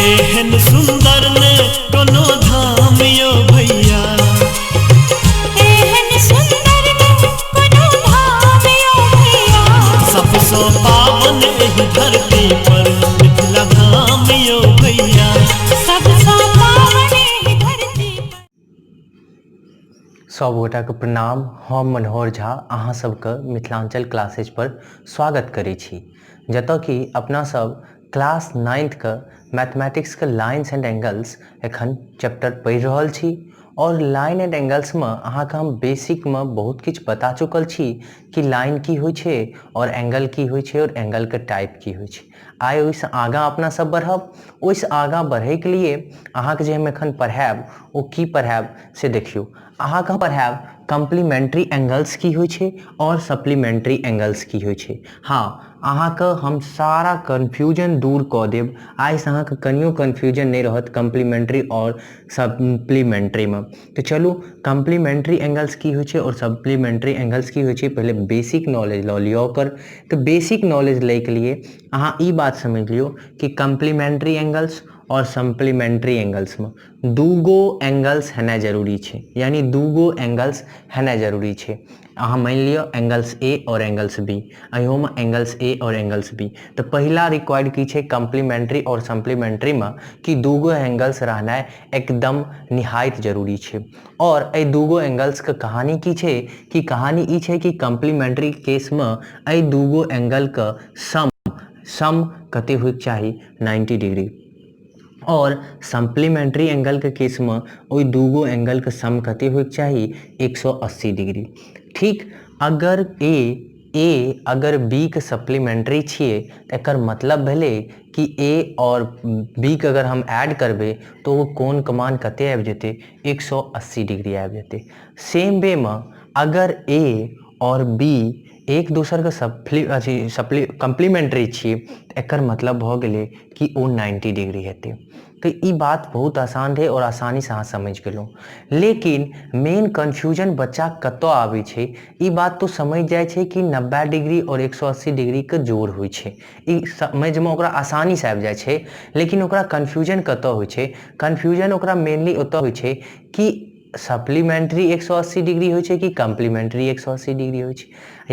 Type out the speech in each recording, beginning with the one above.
एहन सुंदर ने कोनो धाम यो भैया। एहन सुंदर ने कोनो धाम यो भैया। सबसँ पावन एहि धरती पर मिथिला धाम यो भैया। सबसँ पावन एहि धरती पर। सब गोटाके प्रणाम। हम मनोहर झा अहाँ सबके मिथिलांचल क्लासेज पर स्वागत करै छी, जतऽ कि अपना सब क्लास नाइन्थके मैथमेटिक्सके लाइन्स एंड एंगल्स एखन चैप्टर पढ़ि रहल छी। और लाइन एंड एंगल्समे अहाँके हम बेसिकमे बहुत किछु बता चुकल छी कि लाइन की होइ छै और एंगल की होइ छै और एंगलके टाइप की होइ छै। आइ ओहिसँ आगाँ अपना सब बढ़ब। ओहिसँ आगाँ बढ़ैके लिए अहाँके जे हम एखन पढ़ायब ओ की पढ़ायब से देखियौ। अहाँके हम पढ़ायब कम्प्लीमेंट्री एंगल्स की होइ छै और सप्लीमेंट्री एंगल्स की होइ छै। हाँ, अहाँके हम सारा कन्फ्यूजन दूर कऽ देब। आइसँ अहाँके कनियो कन्फ्यूजन नहि रहत कम्प्लीमेंट्री और सप्लीमेंट्रीमे। तऽ चलू, कम्प्लीमेंट्री एंगल्स की होइ छै और सप्लीमेंट्री एंगल्स की होइ छै, पहिले बेसिक नॉलेज लऽ लिअ ओकर। तऽ बेसिक नॉलेज लैके लिए अहाँ ई बात समझि लियौ कि कम्प्लीमेंट्री एंगल्स और सप्लीमेंट्री एंगल्समे दूगो एंगल्स हेनाइ जरूरी छै, यानी दूगो एंगल्स हेनाइ जरूरी छै। अहाँ मानि लिअ एंगल्स ए और एंगल्स बी, अहियोमे एंगल्स ए और एंगल्स बी। तऽ पहिला रिक्वायर्ड की छै कम्प्लीमेंट्री और सप्लीमेंट्रीमे कि दूगो एंगल्स रहनाइ एकदम निहायत जरूरी छै। और एहि दूगो एंगल्सके कहानी की छै कि कहानी ई छै कि कम्प्लीमेंट्री केसमे एहि दूगो एंगलके सम सम कते होइके चाही 90 डिग्री, और सप्लीमेंट्री एंगलके केसमे ओहि दूगो एंगलके सम कते होइके चाही 180 डिग्री। ठीक, अगर ए अगर बी के सप्लीमेंट्री छियै तऽ एकर मतलब भेलै कि ए और बी के अगर हम ऐड करबै तऽ ओ कोणके मान कते आबि जेतै 180 डिग्री आबि जेतै। सेम वे मे अगर ए और बी एक दोसरके अथी कम्प्लीमेंट्री छियै तऽ एकर मतलब भऽ गेलै कि ओ 90 डिग्री हेतै। तऽ ई बात बहुत आसान रहै और आसानीसँ अहाँ समझि गेलहुँ। लेकिन मेन कन्फ्यूजन बच्चा कतऽ आबै छै, ई बात तो समझि जाइ छै कि 90 डिग्री और 180 डिग्रीके जोड़ होइ छै, ई समझिमे ओकरा आसानीसँ आबि जाइ छै। लेकिन ओकरा कन्फ्यूजन कतऽ होइ छै, कन्फ्यूजन ओकरा मेनली ओतऽ होइ छै कि सप्लीमेंट्री 180 डिग्री होइ छै कि कम्प्लीमेंट्री 180 डिग्री होइ छै,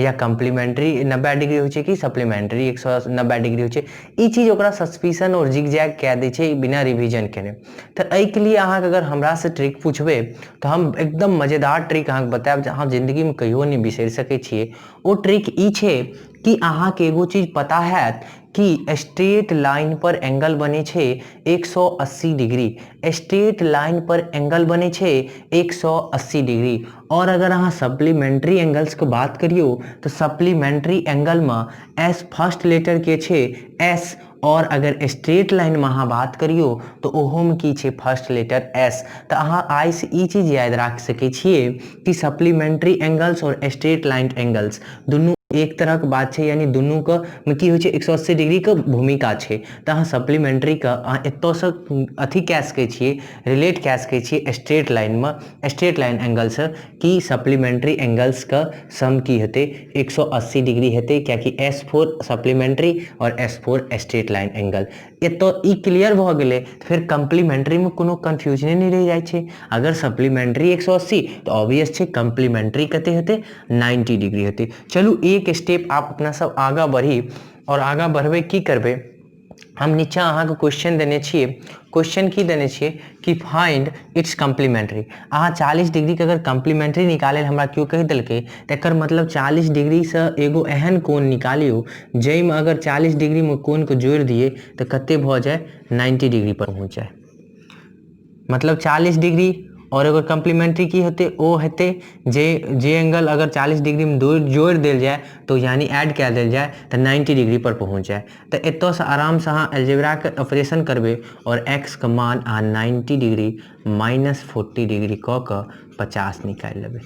या कम्प्लीमेंट्री 90 डिग्री होइ छै कि सप्लीमेंट्री 190 डिग्री होइ छै। ई चीज ओकरा सस्पिशन और जिगजैग कए दै छै बिना रिवीजन केने। तऽ एहिके लिए अहाँके अगर हमरासँ ट्रिक पूछबै तऽ हम एकदम मजेदार ट्रिक अहाँके बतायब जे अहाँ जिन्दगीमे कहियो नहि बिसरि सकै छियै। ओ ट्रिक ई छै कि अहाँके एगो चीज पता हैत कि स्ट्रेट लाइन पर एंगल बनै छै 180 डिग्री, स्ट्रेट लाइन पर एंगल बनै छै 180 डिग्री। और अगर अहाँ सप्लीमेंट्री एंगल्स के बात करियौ तऽ सप्लीमेंट्री एंगल में एस फर्स्ट लेटर के छै एस, और अगर स्ट्रेट लाइन में अहाँ बात करियौ तऽ ओहोमे की छै फर्स्ट लेटर एस। तऽ अहाँ आइसँ ई चीज याद राखि सकै छियै कि सप्लीमेंट्री एंगल्स और स्ट्रेट लाइन एंगल्स दुनू एक तरहके बात छै, यानी दुनूके मे की होइ छै 180 डिग्रीके भूमिका छै। तऽ अहाँ सप्लीमेंट्रीके अहाँ एतऽसँ अथी कए सकै छियै, रिलेट कए सकै छियै स्ट्रेट लाइनमे, स्ट्रेट लाइन एंगलसँ कि सप्लीमेंट्री एंगल्सके सम की हेतै 180 डिग्री हेतै, कियाकि एस फोर सप्लीमेंट्री और S four straight line angle. एतऽ ई क्लियर भऽ गेलै तऽ फेर कम्प्लीमेंट्रीमे कोनो कन्फ्यूजने नहि रहि जाइ छै। अगर सप्लीमेंट्री 180 तऽ ऑब्वियस छै कम्प्लीमेंट्री कते हेतै 90 डिग्री हेतै। चलू एक स्टेप आप अपना सब आगाँ बढ़ी और आगाँ बढ़बै की करबै, हम नीचा अहाँके क्वेश्चन देने छियै। क्वेश्चन की देने छियै कि फाइंड it's complementary. अहाँ 40 डिग्रीके अगर कम्प्लीमेंट्री निकालै लए हमरा केओ कहि देलकै तऽ एकर मतलब 40 डिग्रीसँ एगो एहन कोण निकालियौ जाहिमे अगर 40 डिग्रीमे कोणके जोड़ि दियै तऽ कते भऽ जाय 90 डिग्री पर पहुँच जाय। मतलब 40 डिग्री और एगो कम्प्लीमेंट्री की हेतै ओ हेतै जे जे एंगल अगर 40 डिग्रीमे जोड़ि देल जाय तो यानी ऐड कए देल जाय तऽ 90 डिग्री पर पहुँच जाय। तऽ एतऽसँ आरामसँ अहाँ अलजेब्राके ऑपरेशन करबै और एक्स के मान अहाँ 90 डिग्री माइनस 40 डिग्री कऽ कऽ 50 निकालि लेबै।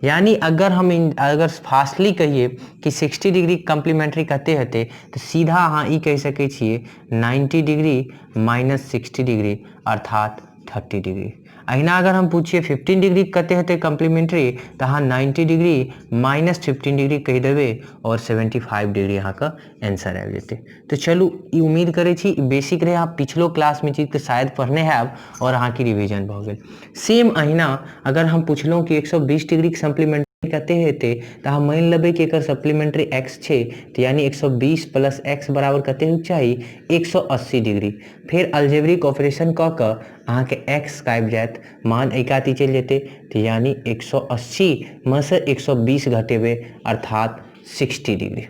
यानी अगर हम अगर फास्टली कहिए कि 60 डिग्री कम्प्लीमेंट्री कते हेतै तऽ सीधा अहाँ ई कहि सकै छियै 90 डिग्री माइनस 60 डिग्री अर्थात 30 डिग्री। अहिना अगर हम पूछिए 15 डिग्री कते हेतै कम्प्लीमेंट्री, तऽ अहाँ 90 डिग्री माइनस 15 डिग्री कहि देबै और 75 डिग्री अहाँके आंसर आबि जेतै। तऽ चलू ई उम्मीद करै छी ई बेसिक रहै, अहाँ पिछलो क्लासमे चीजके शायद पढ़ने हैब और अहाँके रिविजन भऽ गेल। सेम अहिना अगर हम पुछलहुँ कि 120 डिग्रीके सप्लीमेंट्री कते हेतै, तऽ अहाँ मानि लेबै कि एकर सप्लीमेंट्री एक्स छै, तऽ यानी 120 प्लस एक्स बराबर कते होइके चाही, 180 डिग्री। फेर अल्जेब्रिक ऑपरेशन कऽ कऽ अहाँके एक्स आबि जायत, मान एहि कात ही चलि जेतै, तऽ यानी 180 मे से 120 घटेबै अर्थात 60 डिग्री।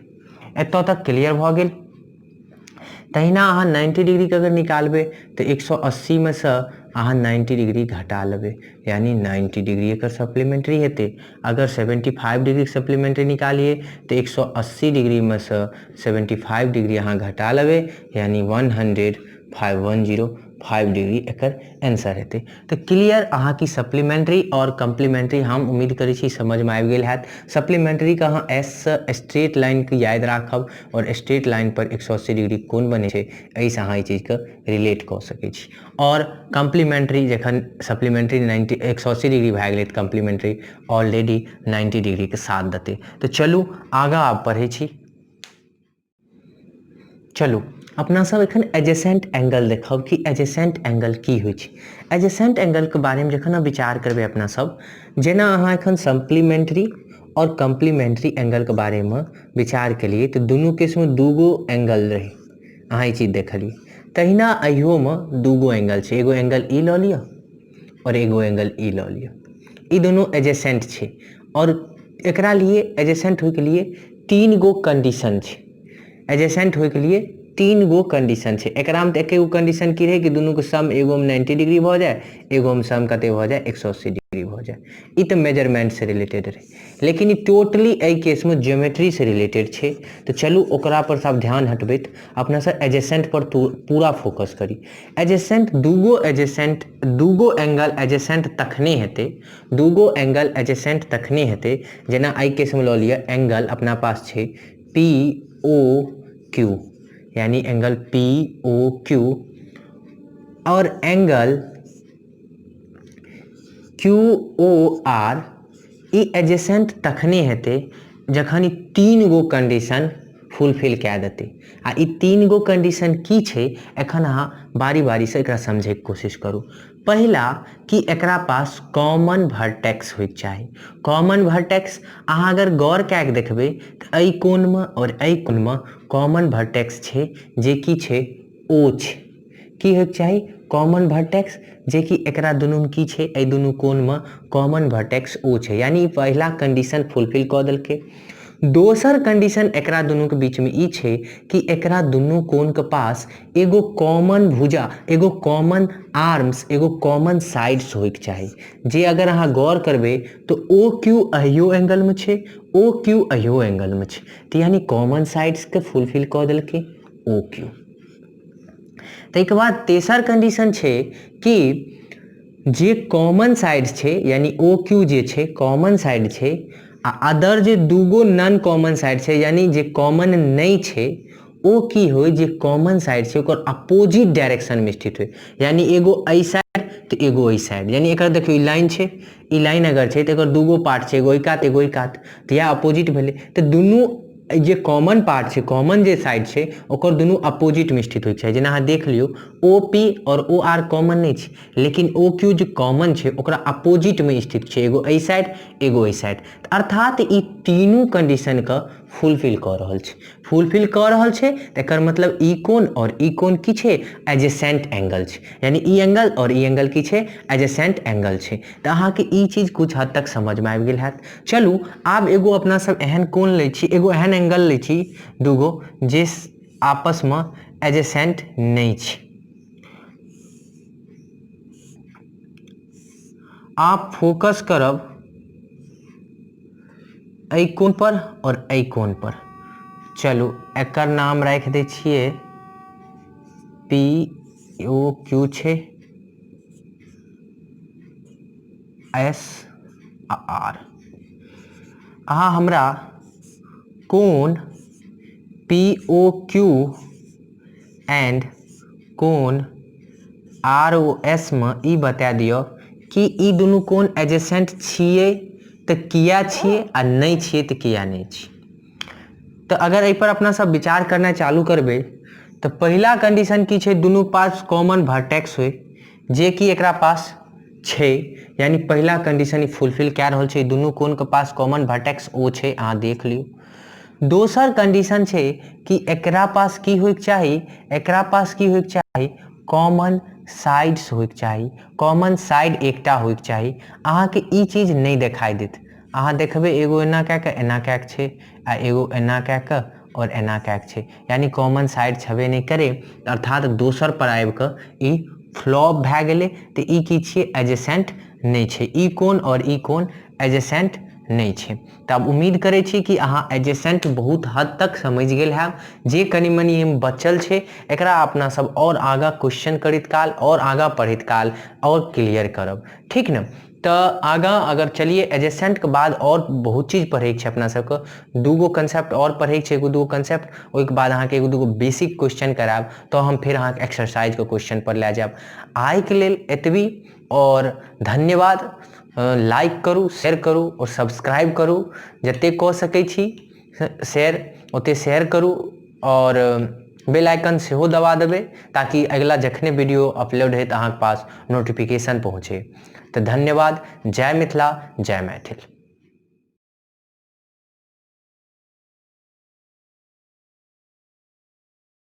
एतऽ तक क्लियर भऽ गेल। तहिना अहाँ 90 डिग्रीके अगर निकालबै तऽ 180 मे से अहाँ 90 डिग्री घटा लेबै, यानी 90 डिग्री एकर सप्लीमेंट्री हेतै। अगर 75 डिग्री सप्लीमेंट्री निकालिए तऽ 180 डिग्री मे से 75 डिग्री अहाँ घटा लेबै, यानी 105 डिग्री एकर आंसर हेतै। तऽ क्लियर अहाँके सप्लीमेंट्री और कम्प्लीमेंट्री हम उम्मीद करै छी समझमे आबि गेल हैत। सप्लीमेंट्रीके अहाँ एस से स्ट्रेट लाइनके याद राखब और स्ट्रेट लाइन पर 180 डिग्री कोन बनै छै, एहिसँ अहाँ एहि चीजके रिलेट कऽ सकै छी। और कम्प्लीमेंट्री जखन सप्लीमेंट्री 180 डिग्री भए गेलै तऽ कम्प्लीमेंट्री ऑलरेडी 90 डिग्रीके साथ देतै। तऽ चलू आगाँ आब पढ़ै छी। चलू अपना सब एखन एडजेसेंट एंगल देखब कि एडजेसेंट एंगल की होइ छै। एडजेसेंट एंगलके बारेमे जखन हम विचार करबै अपना सब, जेना अहाँ एखन सप्लीमेंट्री और कम्प्लीमेंट्री एंगलके बारेमे विचार केलियै तऽ दुनू केसमे दूगो एंगल रहै, अहाँ ई चीज देखलियै। तहिना अहियोमे दूगो एंगल छै, एगो एंगल ई लऽ लिअ और एगो एंगल ई लऽ लिअ, ई दुनू एडजेसेंट छै। और एकरा लिए एडजेसेंट होइके लिए 3 गो कंडीशन छै। एडजेसेंट होइके लिए 3 गो कंडीशन छै। एकरामे तऽ एके गो कंडीशन की रहै कि दुनूके सम एगोमे 90 डिग्री भऽ जाए, एगोमे सम कते भऽ जाए, 180 डिग्री भऽ जाए। ई तऽ मेजरमेंटसँ रिलेटेड रहै, लेकिन ई टोटली एहि केसमे ज्योमेट्रीसँ रिलेटेड छै। तऽ चलू ओकरा पर सब ध्यान हटबैत अपना सब एडजेसेंट पर पूरा फोकस करी। एडजेसेंट दूगो एडजेसेंट दूगो एंगल एडजेसेंट तखने हेतै, दूगो एंगल एडजेसेंट तखने हेतै जेना एहि केसमे लऽ लिअ एंगल अपना पास छै पी ओ क्यू, यानी एंगल पी ओ क्यू और एंगल क्यू ओ आर, ई एडजेसेंट तखने हेतै जखन ई 3 गो कंडीशन फुलफिल कए देतै। आ ई 3 गो कंडीशन की छै एखन अहाँ बारी बारीसँ एकरा समझैके कोशिश करू। पहिला कि एकरा पास कॉमन वर्टेक्स होइके चाही। कॉमन वर्टेक्स अहाँ अगर गौर कए कऽ देखबै तऽ एहि कोणमे और एहि कोणमे कॉमन वर्टेक्स छै, जे की छै ओ छै। की होइके चाही कॉमन वर्टेक्स, जे कि एकरा दुनूमे की छै, एहि दुनू कोणमे कॉमन वर्टेक्स ओ छै, यानी ई पहिला कंडीशन फुलफिल कऽ देलकै। दोसर कंडीशन एकरा दुनूके बीचमे ई छै कि एकरा दुनू कोणके पास एगो कॉमन भुजा, एगो कॉमन आर्म्स, एगो कॉमन साइड्स होइके चाही। जे अगर अहाँ गौर करबै तऽ ओ क्यू अहियो एंगलमे छै, ओ क्यू अहियो एंगलमे छै, तऽ यानी कॉमन साइड्सके फुलफिल कऽ देलकै ओ क्यू। ताहिके बाद तेसर कंडीशन छै कि जे कॉमन साइड छै, यानी ओ क्यू जे छै कॉमन साइड छै, आ अदर जे दूगो नॉन कॉमन साइड छै, यानी जे कॉमन नहि छै, ओ की होइ जे कॉमन साइड छै ओकर अपोजिट डायरेक्शनमे स्थित होइ, यानी एगो एहि साइड तऽ एगो एहि साइड। यानी एकर देखियौ ई लाइन छै, ई लाइन अगर छै तऽ एकर दूगो पार्ट छै, एगो एहि कात एगो एहि कात, तऽ इएह अपोजिट भेलै। तऽ दुनू जे कॉमन पार्ट छै, कॉमन जे साइड छै, ओकर दुनू अपोजिटमे स्थित होइ छै। जेना अहाँ देख लियौ ओ पी आओर ओ आर कॉमन नहि छै, लेकिन ओ क्यू जे कॉमन छै ओकरा अपोजिटमे स्थित छै, एगो एहि साइड एगो एहि साइड। अर्थात ई तीनू कंडीशनके फुलफिल कऽ रहल छै। फुलफिल कऽ रहल छै तऽ एकर मतलब ई कोण और ई कोण की छै, एडजेसेंट एंगल छै, यानी ई एंगल और ई एंगल की छै, एडजेसेंट एंगल छै। तऽ अहाँके ई चीज कुछ हद तक समझमे आबि गेल हैत। चलू आब एगो अपना सब एहन कोण लै छी, एगो एहन एंगल लै छी दूगो जे आपसमे एडजेसेंट नहि छै। आप फोकस करब एहि कोण पर और एहि कोण पर। चलू एकर नाम राखि दै छियै पी ओ क्यू छै, एस आ आर। अहाँ हमरा कोण पी ओ क्यू एंड कोण आर ओ एस मे ई बता दिअ कि ई दुनू कोण एडजेसेंट छियै तऽ किया छियै आ नहि छियै तऽ किया नहि छियै। तऽ अगर एहिपर अपना सब विचार करनाइ चालू करबै तऽ पहिला कंडीशन की छै, दुनू पास कॉमन वर्टेक्स होइ, जे कि एकरा पास छै, यानी पहिला कंडीशन ई फुलफिल कए रहल छै, दुनू कोणके पास कॉमन वर्टेक्स ओ छै, अहाँ देख लियौ। दोसर कंडीशन छै कि एकरा पास की होइके चाही, एकरा पास की होइके चाही, कॉमन साइड्स होइके चाही, कॉमन साइड एकटा होइके चाही। अहाँके ई चीज नहि देखाइ देत, अहाँ देखबै एगो एना कए कऽ एना कए कऽ छै आ एगो एना कए कऽ आओर एना कए कऽ छै, यानी कॉमन साइड छेबे नहि करै, अर्थात दोसर पर आबि कऽ ई फ्लॉप भए गेलै। तऽ ई की छियै, एडजेसेंट नहि छै, ई कोण आओर ई कोण एडजेसेंट नहि छै। तऽ आब उम्मीद करै छी कि अहाँ एडजेसेंट बहुत हद तक समझि गेल हैब। जे कनि मनि एहिमे बचल छै एकरा अपना सब आओर आगाँ क्वेश्चन करैत काल आओर आगाँ पढ़ैत काल आओर क्लियर करब, ठीक ने। तऽ आगाँ अगर चलिए एडजेसेंटके बाद आओर बहुत चीज पढ़ैके छै अपना सबके, दूगो कंसेप्ट आओर पढ़ैके छै, एगो दूगो कंसेप्ट, ओहिके बाद अहाँके एगो दूगो बेसिक क्वेश्चन करायब, तऽ हम फेर अहाँके एक्सरसाइजके क्वेश्चन पर लए जायब। आइके लेल एतबी आओर धन्यवाद। लाइक करू, शेयर करू आओर सब्सक्राइब करू, जतेक कऽ सकै छी शेयर ओतेक शेयर करू आओर बेल आइकन सेहो दबा देबै ताकि अगिला जखने वीडियो अपलोड होयत अहाँके पास नोटिफिकेशन पहुँचे। तऽ धन्यवाद, जय मिथिला, जय मैथिल।